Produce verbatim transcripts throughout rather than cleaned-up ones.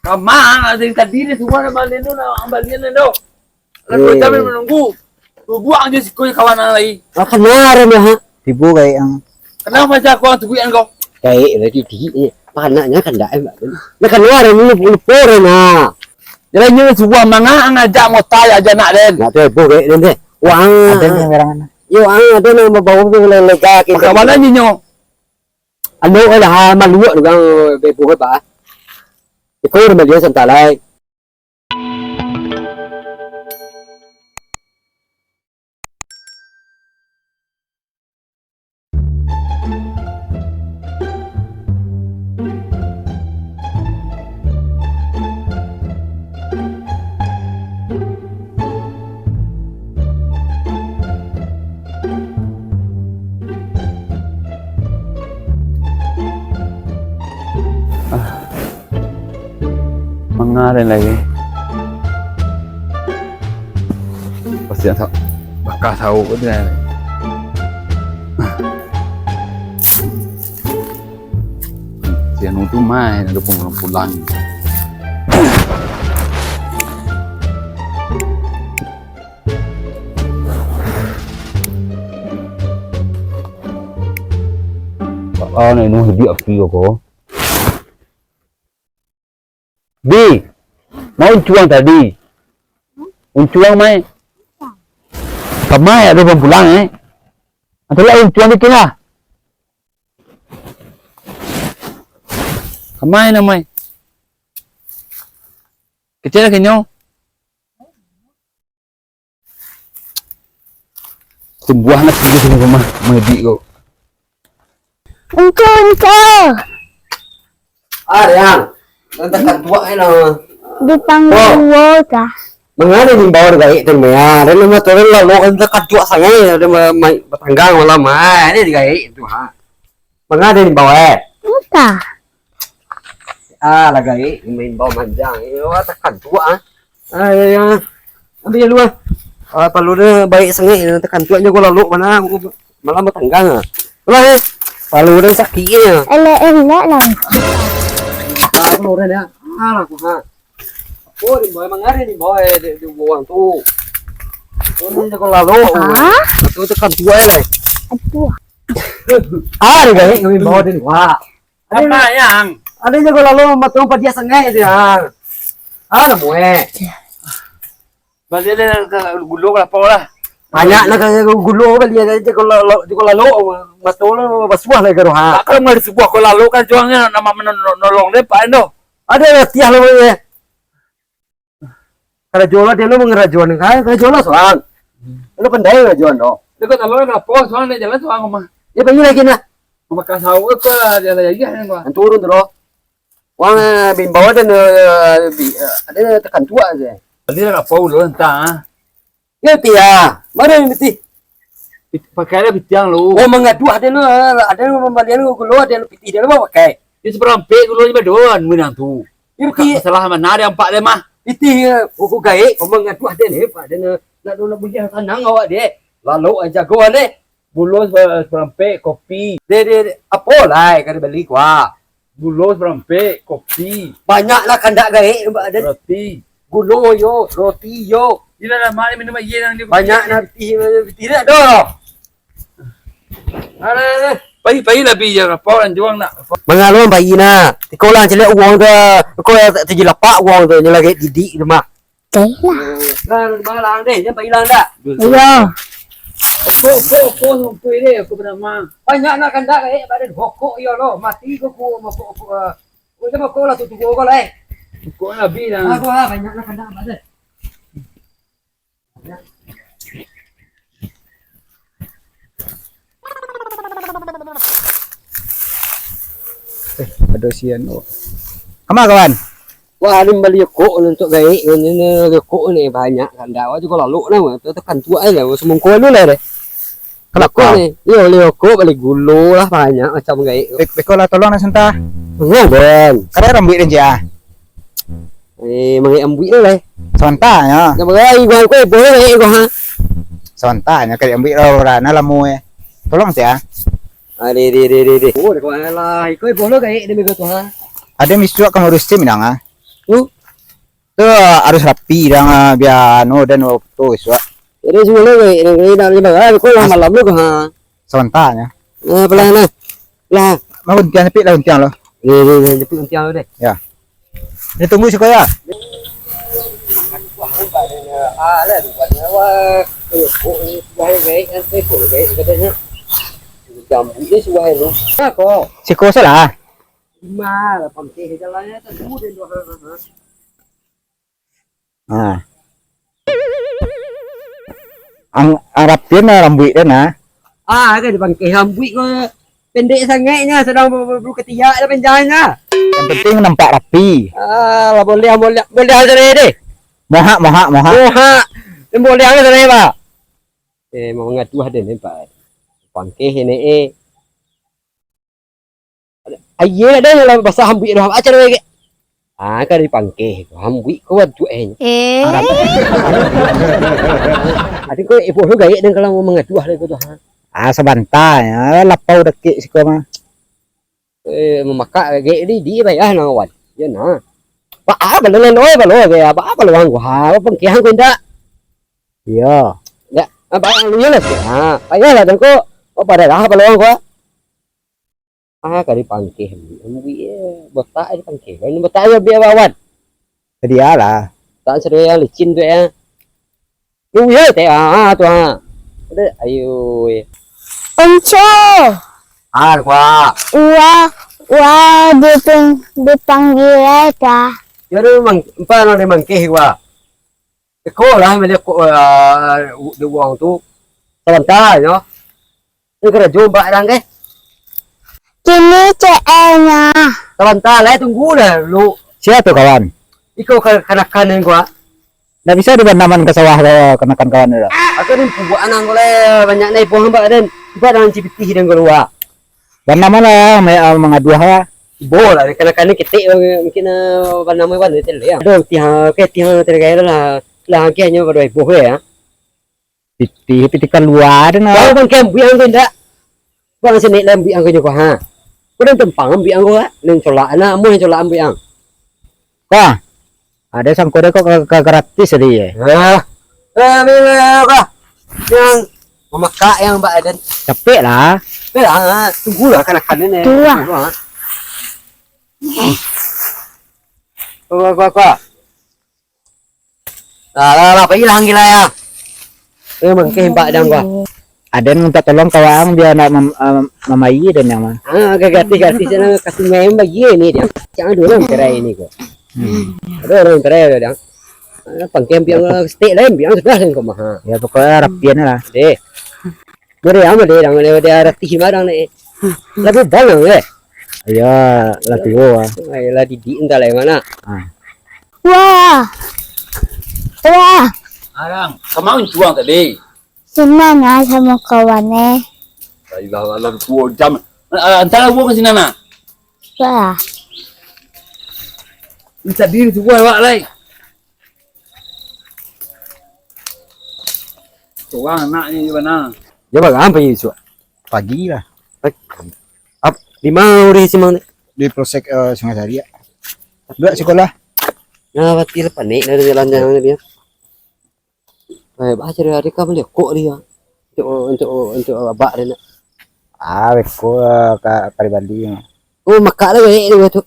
Kama dari tadi ni semua nak balian tu, nak balian ni tu. Lah dua jam ni manunggu. Buang je siko je kawan ang lai. Ah, kana dah, ha? Tibo gaek ang. Kana macam aku ang tubuikan kau? Gaek lah titik je. Panaknyo kandak, eh, Mak. Nah, kana dah, lupo, lupo dah, nah. Jalan nyo subuah manga ang ajak mota, ajak nak den. Nak tu, eh, bo gaek den deh. Wang. Ada yang ngarang. Yo, ang ado nan babawa tu lega, lega. Pakawalan nyo. Anu lah, ha, maluak tu kan, bebo ba. Iko rumah dia santai lai. Ah. Manga den lai. Pasti sa-, baka sauak ko den. Si anu tu mai, ado pulang-pulang. Ah, nak minum hiduik api ko. Di, ma uncuang tadi? Uncuang mai. Kamai ado pulang-pulang, eh. Atau lah uncuang dikit lah. Kamai namai. Kecil lah kenyau. Tumbuah anak sini sini rumah, medik ko. Engko, engko. Ah, Riang. Nan takatuak ai lah. Di panggung Oh. Wo kah? Mangana ni bawa gaek tu, Mia? Ada nama turun lah, lo kan takatuak sangai, ada ma-, ma-, batanggang malam, ah, ini di gaek tu, ha. Mangana ni bawa, eh? Entah. Ah, lah gaek, main bawa manjang. Yo, takatuak, ah. Ah, ya, ya. Ambil dulu, ah. Ah, palu dia baik sengit, takatuak je gua lalok mana, malam batanggang, ah. Lah, eh. Palu dia sakit, eh. Elok-elok lah. Ah, palu dia, ah. Ah, lah, aku, ha. Oh, di bawah, emang ada di bawah, eh, di, di bawah tu. Oh, ini je gua lalok. Hah? Tu takatuak, eh, lah. Aduh. Ah, dia gaek, kami bawa dia, wah. Apa yang? Ada je kalau lo matang padiah sangai je, ha. Ah, namuah. Baliak lah ka gulo ka lapau lah. Banyak lah ka gulo, baliak aja kalau lo, kalau lo, matang lo basuah lah ka roha. Tak kalau mau disubuah kalau lalu kan juangnya nama nolong deh, Pak Endo. Ada lah tiah lo ya. Karajo lah, dia lo mangarajoan, kan? Karajo lah, sorang. Lo pandai karajoan, doh. Dia kata lo, kenapa? Sorang naik jalan, sorang rumah. Dia pergi lagi, nah. Makan sahur ke, dia lah, ya, ya, ya. Turun tu, doh. Wang, eh, bimbau ada, eh, bi-, eh, ada tekan tuak je. Tadi lah, kenapa lo, entah, ah. Yo, pitih, ah. Mano nan pitih? Pit-, pakai lah pitih ang lo. Oh, mangaduah ado lo, ado lo pambalian lo gulo, ado lo pitih, ado lo pakai. Di saparampek gulo ni badoan, menang tu. Yo, pitih. Masalah mano ado ampak deh mah. Pitih, eh, pokok gaek, kau mangaduah ado ni, Pak, ado nak, nak, nak buliah sanang awak deh. Lalu, eh, jagoan deh. Gulo sa-, saparampek, kopi. Deh, deh, deh. Apo lai ka dibali, kuah? Gulo saparampek, kopi. Banyak lah kandak gaek, Pak, ado. Roti. Gulo yo, roti yo. Ino lah, mak, minum aia nang di. Banyak nah pitih, pitih dak doh. Alah, alah. Pai, pai lah, pi, yo, rapau, lanjuang nak. Mangaluang pai nah. Tiko lah caliak uang tu, ko tak tajilapak uang tu, nyo lagi didik tu mah. Oke lah. Nah, malang deh, jangan pai ilang dak. Iyo. Ko, ko, ko, sampai deh, aku pernah mah. Banyak nak kandak, eh, badan bokok yo lo, mati ko, ko, bokok, ko, ah. Ko, jangan ko lah, tu, tu, ko lah, eh. Bokok lah, bi lah. Ah, ko lah, banyak nak kandak, badan. Eh, ado sian tu. Kama, kawan? Wah, ni bali rokok ni untuak gaek ko ni, ni rokok ni banyak kandak. Wah, juo lalok nah, tu tekan tuak aja, semongko dulu lah deh. Rokok ni. Iyo, bali rokok, bali gulo lah, banyak macam gaek. Bek-, beko lah, tolong nak santa. Tolong, Bon. Kada rambuik den, Cik, ah. Eh, mangaik ambuik tu lai. Sontak nyo. Nak bagai gua, kau boleh gaek gua, ha? Sontak nyo, kali ambuik lah, urang lah lamo, eh. Tolong sia. Ah, deh, deh, deh, deh, deh. Oh, dah kawan lah. Ikut boleh gaek dia mega tu, ha? Ado bisuak ka maurus sim dang, ah. Tu? Tu harus rapi dang, ah, bia anu den waktu bisuak. Jadi sudah, nak malam tu, ha. Sabanta nyo. Nah, pelan, nah. Lah. Mah guntiang, capik lah guntiang lo. Ni, ni, ni, capik guntiang lo deh. Ya. Ni tunggu siko ya. Siko salah. Ha. Ang, ang rapian lah rambuik den, ah. Ah, kan dipangkeh rambuik ko pendek sangaiknyo, sadang ba-, ba-, baru katiak dah panjangnyo. Yang penting nampak rapi. Ah, lah boleh, boleh, boleh sarai deh. Mohak, mohak, mohak. Mohak. Yang boleh sarai, Pak. Eh, mau mangaduah den, Pak. Pangkeh ini, eh. Aia ado lah basah ambuik doh, aca doh, Gek. Ah, ka dipangkeh ko, ambuik ko waduak, eh. Eh. Ado ko, eh, bodoh gaek dan kalau mau mangaduah lah ko tu, ha. Ah, sabanta, ya, lapau dakek siko mah. Eh, mamakak gaek di, di bayah na, wan. Ya, na. Ba a balo leloi balo, Gek, ba a balo angku, ha, pangkeh angku indak. Iyo. Ya, ba a lu ya lah, ha, payah lah, dan ko, oh, pada lah balo angku, ha. Ah, ka dipangkeh, ambuik, ambuik, eh, botak dipangkeh. Kalau botak aja biar bawan. Jadi lah. Tak sesuai yang licin tu ya. Lu ya, teh, ah, ah, tu, ah. Ada, ayo, eh. Onco. Ah, kuah. Wah, wah, dipang-, dipanggil ya, kah? Ya, lu mang-, empa no dimangkeh, kuah. Iko lah, maliek ko, ah, di uang tu. Sabanta, yo. Ini karajo mbak dang, eh. Kini C L-nya. Sabanta, lai tunggu lah dulu. Sia tu, kawan? Iko ka-, kanakan nan ko, ah. Ndak bisa dibanaman ka sawah ka kanakan kawan tu, dah. Aku ni buat anang ko, lai banyak nai buah mbak den. Mbak dengan cipitih dan keluar. Banaman lah, ma-, mangaduah lah. Bo lah, kanakan ni ketek, mungkin, ah, banaman wan tu lah. Aduh, tiang, oke, tiang tergaya lah. Lah, oke, hanya pada ibuh ya. Pitih, pitih kalua tu nah. Bang, bang, kem, biang tu ndak. Bang, sini lah, biang ko nyo ko, ha. Ko den tempang, biang ko, ha. Nen colak, nah, amuah colak, biang. Wah, ado sangko deh kok ka, ka gratis tadi, eh. Ah. Eh, bila, kah? Yang mamakak yang Mbak Aden. Capek lah. Capek lah, tunggulah kanakan ni. Tunggulah. Tunggulah. Kuah, kuah, kuah. Lah, lah, lah, pailah ang gila ya. Eh, mangkeh mbak dang gua. Aden minta tolong ka waang bia nak mam-, am-, mamai den yang mah. Ah, agak gratis-gratis je lah, kasih main bagi ni dia. Jangan dulu lah cerai ni kok. Hmm. Ada orang cerai dah, dang. Ah, pangkeh biang lah, stek lain biang sudah kan kau maha. Ya, pokoknya rapian lah. Deh. Meriah mah deh, dang, dia, dia ratih barang ni. Lagu bang dang, eh. Ya, lah tuo, ah. Ai, lah didik entah lah yang mana. Ah. Wah. Wah. Arang, kama uncuang tadi? Sinan ah, samo kawan, eh. La ilaha illallah, tuo jam. Ah, ah, antara buang ke sinan, ah. Wah. Minta diri subuh awak, lai. Surang anaknyo di mana? Dia barang pagi bisuak? Pagi lah. Pagi. Ap-, di mana urang simang tu? Di Polsek, eh, Sungai Sari, ya. Budak sekolah. Nah, berarti lah panik dah jalan-jalan dia. Eh, bah, cari hari kau beli kok dia. Untuk, untuk, untuk abak dia nak. Ah, beko, eh, ka, ka di Bali. Oh, makak lah, eh, dia tu.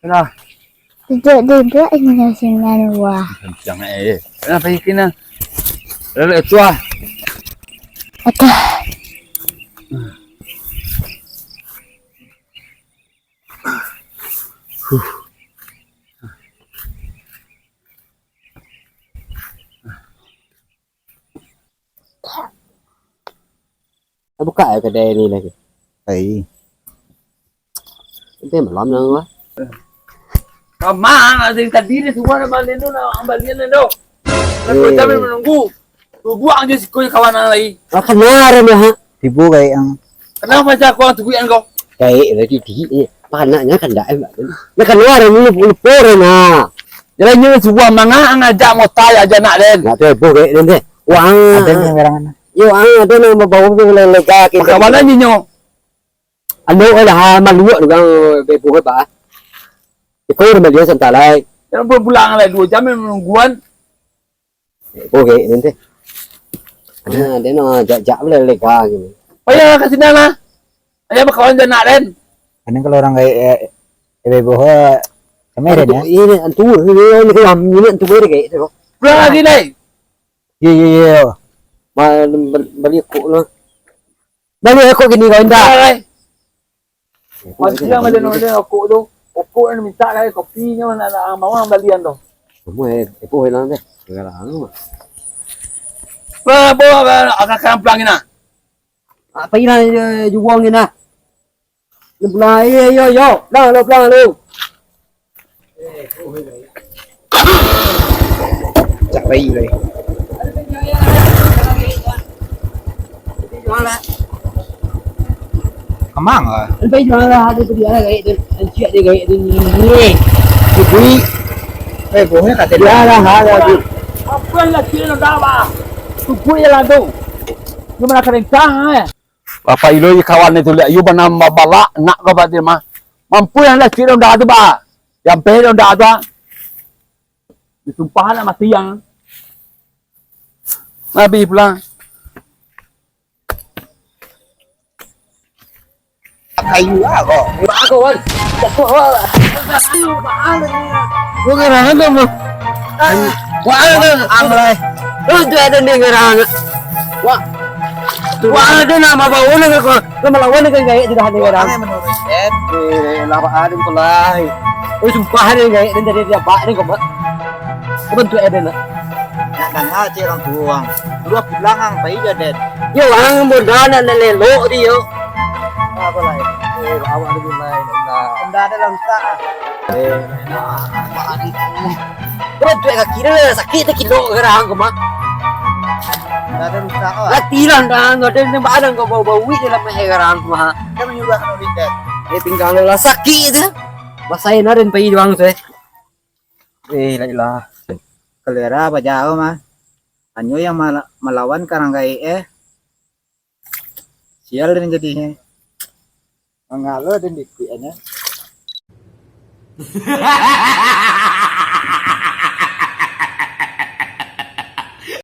Nah. Duduk-duduk inyo sinan, wah. Kencang, eh. Nah, pergi kena. Lelek tu, ah. Aduh. Huh. Buka ya kedai ni lagi. Ai. Nanti malam lah gua. Kama, dari tadi ni semua dah balian tu, nak balian tu. Nak kau sambil menunggu. Buang je siko kawan lai. Makan marah dah, ha. Tibo kayak yang. Kenapa macam aku orang tunggu yang kau? Kayak lagi di. Panaknya kan dah, eh, Mbak. Nak keluar dulu, lupa dah, nah. Jalannya sebuah manga ngajak mota ya aja nak den. Nak tu, eh, boh, eh, den, deh. Wang. Ada yang ngarang. Yo, ang, ada nang bawa tu lega kita. Perkawalan ni nyo. Anu lah, maluak tu kan, beboh ba. Iko udah balian santai lai. Jangan pulang-pulang lah, dua jam yang menungguan. Iko gek ni teh. Nah, dia nak jak-jak boleh lega gitu. Payah ka sinan lah. Ayo bakawan jo anak den. Kadang kalau urang gaek, eh, eh, beboh, eh, kami den, ya. Ini antu, ini, ini, ini antu dia gaek tu. Pulang lagi, Dai. Iya, iya, iya. Ba-, ba-, bali kok lah. Bali kok gini kau indak. Pulang, Dai. Mancing balian, balian rokok tu. Rokok yang minta lagi, kopi nyo nak, nak mawang balian tu. Semua, eh, eh, poh hilang deh. Sekarang. Bah, bah, bah, akan, akan pulang ni nah. Apa hilang, eh, juang ni nah? Ni pulang, eh, yo, yo. Pulang lu, pulang lu. Cak bayi lai. Kamang ah. Sampai jual lah, ada tu dia lah, gaek tu. Anciak dia gaek tu ni. Bui. Eh, bohnya kata dia. Dia lah, ha, lah, tu. Apa yang lagi nak dah, bah? Tunggu je lah tu. Dia mana kerencang, eh? Bapak Iloi kawan itu liak, iyo bana babalak, nak ka batin mah. Mampu yang lah cik ronda tu, bah. Yang pe ronda tu, ah. Disumpah nak mati yang. Nabi pulang. Kayu lah kok. Bah, kok, wan. Jatuh, wan. Lu ngarang apa, Bang? Wah, ada. Ang lai. Lu tu ada ni ngarang. Wah. Wah, ada nama bawa ni kok. Lu malawan dengan gaek tu dah ni ngarang. Wah, menurut Ed. Eh, lah, Pak Adin, kau lai. Oh, sumpah ni gaek dan dari dia bak ni kau, Mak. Kau bantu Ed nak. Nak danga cek urang tuo ang. Dulu pulang ang, pai jo, Den. Yo, ang bodoh nak, nak lelok di yo. Apa lai? Eh, awak dulu lai, nak. Benda ada lah rusak ah. Eh, nah, apa ni? Bro, tu kaki dah sakit, tak kilo garang ke mah. Benda ada rusak ah. Lah tilang dah, nggak ada yang barang kau bau-bau wik dalam air garang ke mah. Kan menyuruh nak wik, Den. Eh, pinggang lu lah sakit tu. Basain lah, Den, pai doang tu, eh. Eh, la ilah. Kalera bajauah mah. Hanyo yang mala-, malawan karang gaek, eh. Sial den jadinyo. Mangalo den dikuik, eh.